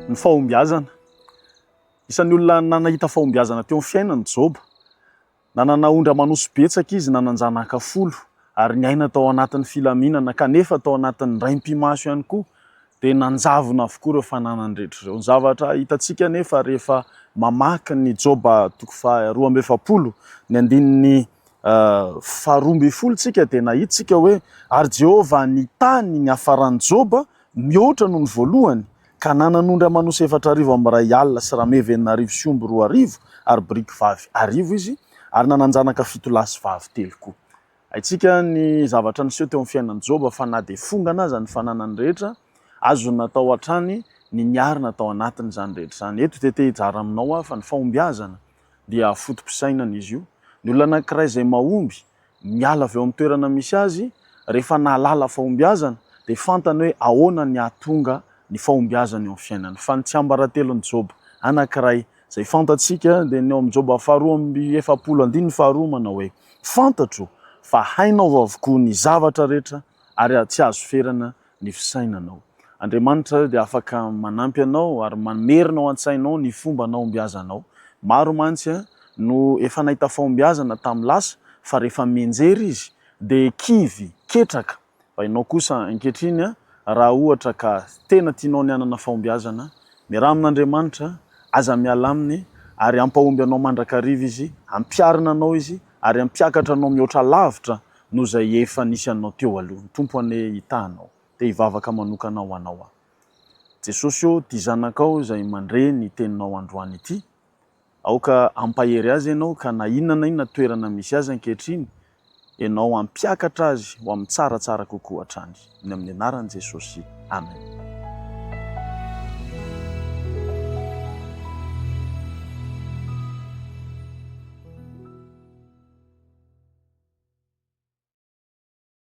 Ny fahombiazana. Isan'ny olona nanahita fahombiazana teo amin'ny fiainany Joba. Nanana ondry aman'osy betsaka izy, nanan-janaka folo, ary niaina tao anatin'ny filaminana, kanefa tao anatin'ny raim-pimaso ihany koa dia nanjavona avokoa ireo fananany rehetra ireo. Ny zavatra hitantsika anefa rehefa mamaky ny Joba toko faha 42, ny andininy faha-12 tsika dia nahita isika hoe, Ary Jehovah nitahy ny niafaran'i Joba mihoatra noho ny voalohany, ka nanan'ondry aman'osy 1040 sy rameva 6000 sy omby 2000 ary biriky vavy 1000 izy, ary nanan-janaka fito lahy sy vavy telo koa. Haintsika ny zavatra niseho teo amin'ny fiainan'i Joba fa na dia fongana aza ny fananany rehetra, azony natao hatrany ny niarina tao anatin'izany rehetra izany. Eto dia te hijara aminao aho fa ny fahombiazana dia foto-pisainana izy io. Ny olona anankiray izay mahomby miala avy eo amin'ny toerana misy azy, rehefa nahalala fahombiazana, dia fantany hoe ahoana ny hahatonga ny fahombiazana eo amin'ny fiainany. Fa ny tsiambaratelon'i Joba anankiray izay fantatsika dia ny ao amin'ny Joba faharoa amby efapolo andininy faharoa manao hoe, Fantatro fa hainao avokoa ny zavatra rehetra ary tsy azo ferana ny fisainanao. Andriamanitra dia afaka manampy anao ary mamerina ao an-tsainao ny fomba nahombiazanao. Maro mantsy no efa nahita fahombiazana tamin'ny lasa fa rehefa mianjera izy dia kivy, ketraka. Fa ianao kosa ankehitriny raha ohatra ka tena tianao ny hanana fahombiazana, miaraha amin'Andriamanitra, aza miala aminy ary hampahomby anao mandrakariva Izy, hampiarina anao Izy ary hampiakatra anao mihoatra lavitra noho izay efa nisy anao teo aloha. Ny Tompo anie hitaha anao. Te hivavaka manokana ho anao aho. Jesosy ô, ity zanakao izay mandre ny teninao androany ity, aoka hampahery azy Ianao ka na inona na inona toerana misy azy ankehitriny, Ianao hampiakatra azy ho amin'ny tsaratsara kokoa hatrany. Ny amin'ny anaran'i Jesosy. Amen.